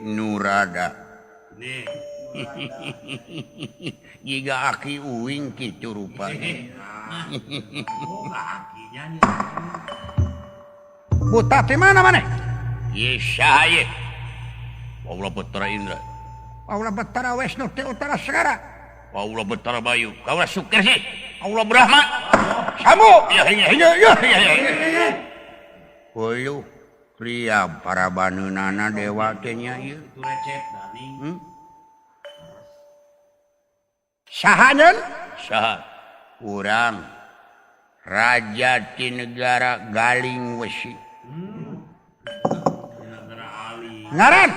Nurada. Jiga aki uing kitu rupanya. Buta di mana maneh? Ye saha ye? Paula Betara Indra. Paula Betara Wisnu ti Utara Segara. Paula Betara Bayu. Kaula Sukersi. Paula Brahma. Sambu. Ya ya ya ya ya. Heuh, riab para baneunana dewa teh nya ieu. Saha nyeun? Saha? Urang raja ti negara Galing Wesi. Ngaran?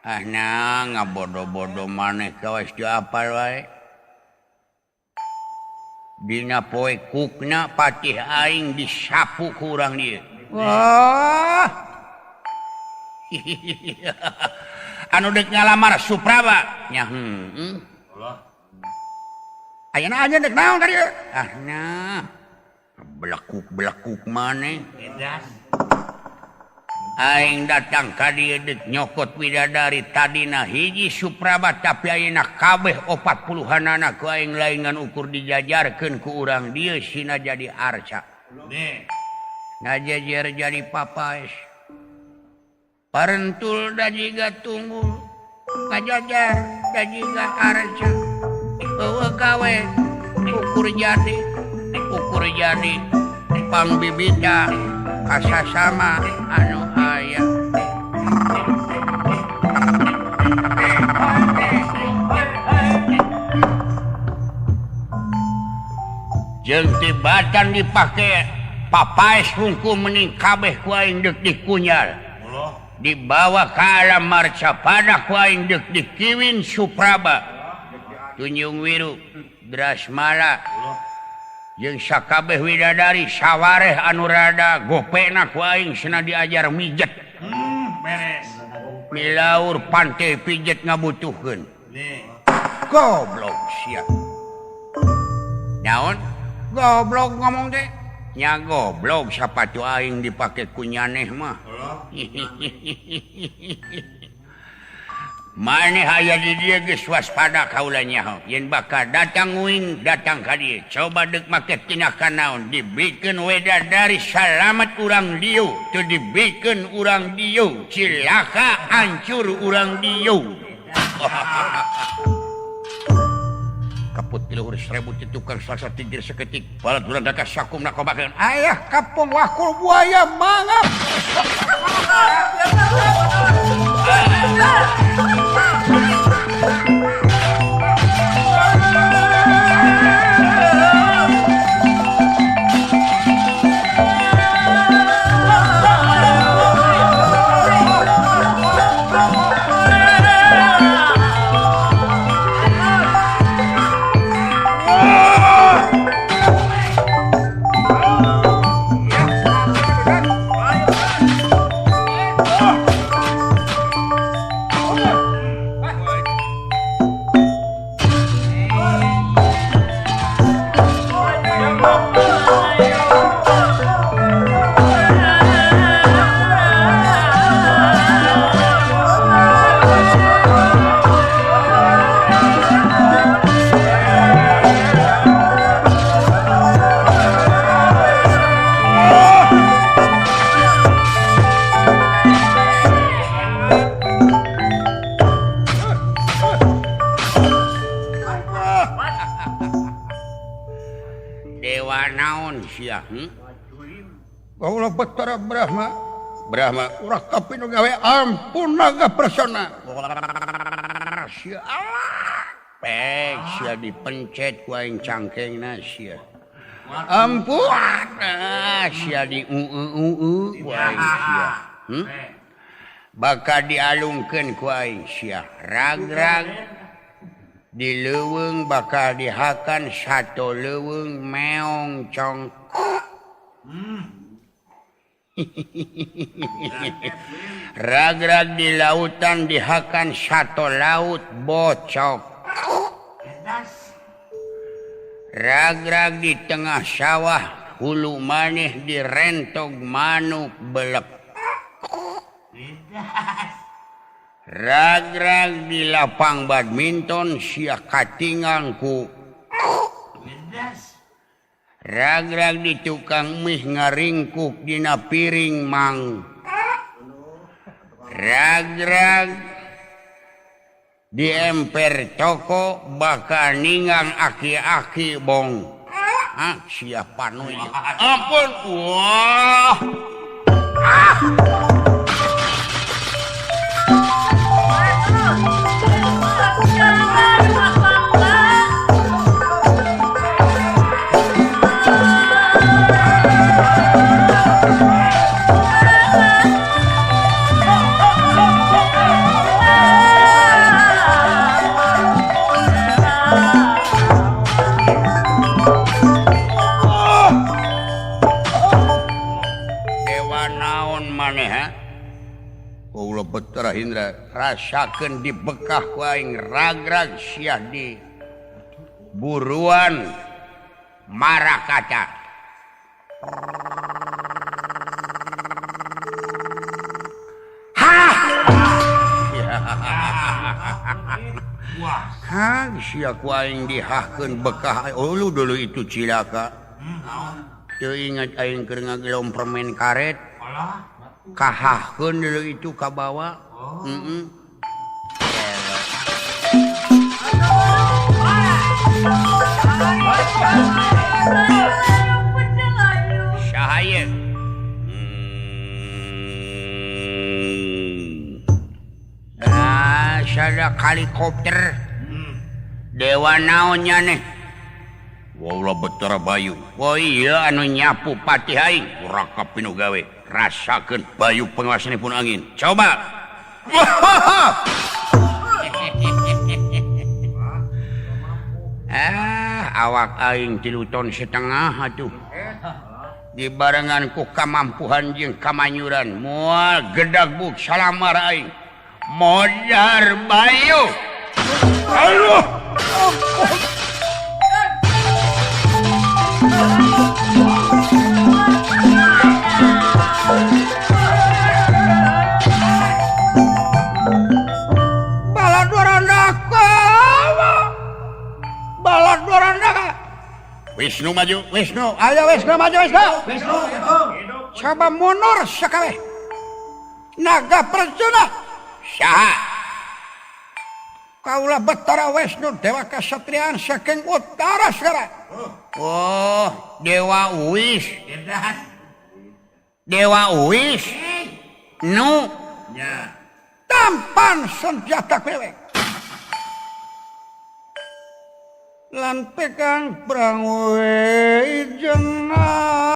Ah nah ngabodo-bodo maneh kawas teu apal wae. Dina poe kukna patih aing disapu ku urang dieu. Wah. Anu deuk ngalamar Supraba nya heuh. Ayeuna anjeun deuk naon ka dieu? Ah nah. Belekuk-belekuk maneh. Aing datang ka dieu deuk nyokot widadari tadina hiji Supraba tapi ayeuna kabeh 40-anana ku aing lain ngan ukur dijajarkeun ku urang dieu sina jadi arca. Ngajejer jadi papaes. Parentul da jiga tunggul, ngajajar da jiga arca. Eueuh gawe ukur jadi pangbibita kasasama anu aya. Jeung tibatan dipake papaes hungku mending kabeh ku aing deuk dikunyal. Dibawa ka alam marcapada ku aing deuk dikiwin Supraba. Tunjung Wiru, Drasmala, jeung sakabeh widadari sawareh anu rada gopena ku aing cenah diajar mijet. Beres. Milaur pantai pijet ngabutuhkeun. Goblok sia. Naon? Goblok ngomong teh. Nya goblok sapatu aing dipake ku nyaneh mah. Maneh aya di dieu geus waspada kaula nyaho. Yen bakal datang uing datang ka dieu. Coba deuk make tindakan naon dibikeun wedadari salamet urang dieu, teu dibikeun urang dieu, cilaka hancur urang dieu. Kaput tiluhur seribu tukang salsa tigir seketik balat bulan daka sakum nakobakeun. Ayah kapung wakul buaya mangap. Kaulah Betara Brahma. Brahma urang kapinu gawe ampun naga persona. Sia Allah. Pek sia dipencet ku aing cangkengna sia. Ampun sia di uu ku aing sia. Bakal dialungkeun ku aing sia. Ragrag di leuweung bakal dihakan sato leuweung meong congkok. Ragrag di lautan dihakan sato laut bocok. Ragrag di tengah sawah hulu maneh direntog manuk belek. Ragrag di lapang badminton sia katingang ku ragrag di tukang mih ngaringkuk dina piring mang ragrag di emper toko bakal ningang aki-aki bong ah sia panuy ampun wah ah. Betara Indra rasakeun di bekah ku aing ragrag sia di buruan marakata. Hah! Hah, sia ku aing dihahkeun bekah. Oh lu dulu itu cilaka. Teu ingat aing keur ngagelom permen karet. Kahahkeun dulu itu kabawa. Heeh. Saha Ah, sada helikopter. Dewa naonnya nih? Waulah Betara Bayu. Oh iya anu nyapu patih aing. Raka pinu gawe. Rasakeun Bayu penguasanipun angin. Coba. Ah, awak aing 3,5 ton atuh. Dibarengan ku kamampuhan jeung kamanyuran. Moal gedag buk salamar aing. Modar Bayu. Aduh. Wisnu maju, Wisnu, ayo Wisnu maju, Wisnu. Wisnu, coba mundur sekali. Naga Percuna, saha? Kaulah Betara Wisnu, dewa kesatriaan saking utara segala. Oh, Dewa Uwis. Dewa Uwis. Nu. Tampan senjata kowe. Lan pegang prang we jenah.